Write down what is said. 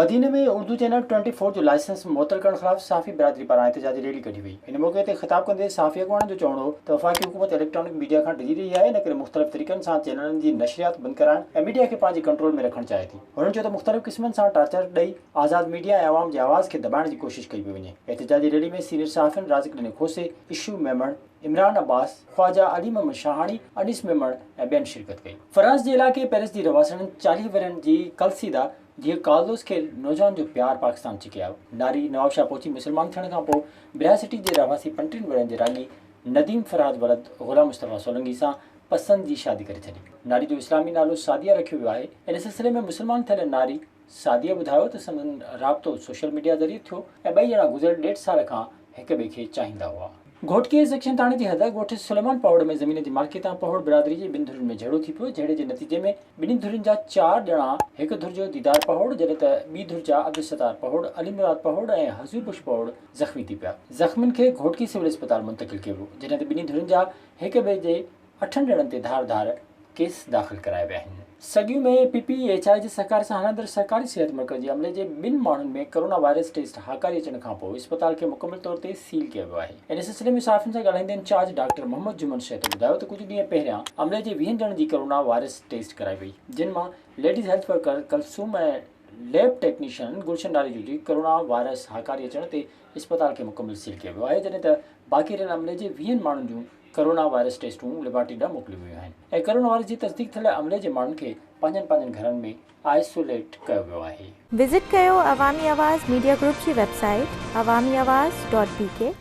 Badin ۾ Urdu channel twenty four جو licence معطل ڪرڻ خلاف صحافي برادري پاران احتجاجي ريلي ڪڍي وئي. ان موقعي تي خطاب ڪندي صحافي اڳواڻن جو چوڻ هو ته وفاقي حڪومت اليڪٽرانڪ ميڊيا کان ڊڄي رهي آهي ان ڪري مختلف طريقن سان چينلن جي نشريات بند ڪرائڻ ۽ ميڊيا کي پنهنجي ڪنٽرول ۾ رکڻ چاهي ٿي. هنن چيو ته مختلف قسمن سان ٽارچر ڏئي آزاد ميڊيا ۽ عوام جي آواز کي دٻائڻ جي ڪوشش ڪئي پئي وڃي. احتجاجي ريلي ۾ سينيئر صحافين رازق ڏني کوسي، اشو ميمڻ، عمران عباس، خواجه علي محمد شاهاڻي، انيس ميمڻ ۽ ٻين شرڪت ڪئي. فرانس جي علائقي پيرس جي رهواسڻن 40 ورهين جي ڪلسيدا ڌيء ڪارلوس کي نوجوان جو پيار پاڪستان ڇڪي آيو. ناري نوابشاهه پهچي مسلمان ٿيڻ کانپوء بريا سٽي جي رهواسي 35 ورهين جي راڳي نديم فرهاد ولد غلام مصطفيٰ سولنگي سان پسند جي شادي ڪري ڇڏي. ناري جو اسلامي نالو سعديه رکيو ويو آهي. ان سلسلي ۾ مسلمان ٿيل ناري سعديه ٻڌايو ته سندن رابطو سوشل ميڊيا ذريعي ٿيو ۽ ٻئي ڄڻا گذريل ڏيڍ سال کان هڪ ٻئي کي چاهيندا هئا. گهوٽڪي سيڪشن ٿاڻي جي حد ڳوٺ سليمان پهوڙ ۾ زمين جي مالڪي تان پهوڙ برادري جي ٻن ڌرين ۾ جهيڙو ٿي پيو، جهيڙي جي نتيجي ۾ ٻنهي ڌرين جا چار ڄڻا هڪ ڌر جو ديدار پهوڙ جڏهن ته ٻي ڌر جا عبدالستار پهوڙ، علي مراد پهوڙ ۽ حضور بخش پهوڙ زخمي ٿي پيا. زخمين کي گهوٽڪي سول اسپتال منتقل ڪيو ويو، جڏهن ته ٻنهي ڌرين جا هڪ ٻئي جي اٺن ڄڻن تي ڌار ڌار ڪيس داخل ڪرايا ويا آهن. سڳيون ۾ پي پي ايڇ I جي سهڪار سان هلندڙ سرڪاري صحت مرڪز جي عملي جي ٻن ماڻهن ۾ ڪورونا وائرس ٽيسٽ هاڪاري اچڻ کانپوء اسپتال کي مڪمل طور تي سيل ڪيو ويو آهي. ان سلسلي ۾ صحافين سان ڳالهائيندي انچارج ڊاڪٽر محمد جمن سهتو ٻڌايو ته ڪجهه ڏينهن پهريان عملي جي ويهن ڄڻن جي ڪورونا وائرس ٽيسٽ ڪرائي وئي جن مان ladies health worker Kulsoom ۽ lab technician Gulshan Narejo جي ڪورونا وائرس هاڪاري اچڻ تي اسپتال کي مڪمل سيل ڪيو ويو آهي جڏهن ته باقي رهيل عملي جي ويهن ماڻهن جون ڪورونا وائرس ٽيسٽون ليبارٽري ڏانهن موڪليون ويون آهن ۽ ڪورونا وائرس جي تصديق ٿيل عملي جي ماڻهن کي پنهنجن پنهنجن گهرن ۾ آئسوليٽ ڪيو ويو آهي. وزٽ ڪيو عوامي آواز ميڊيا گروپ جي website Awami Awaz dot B K.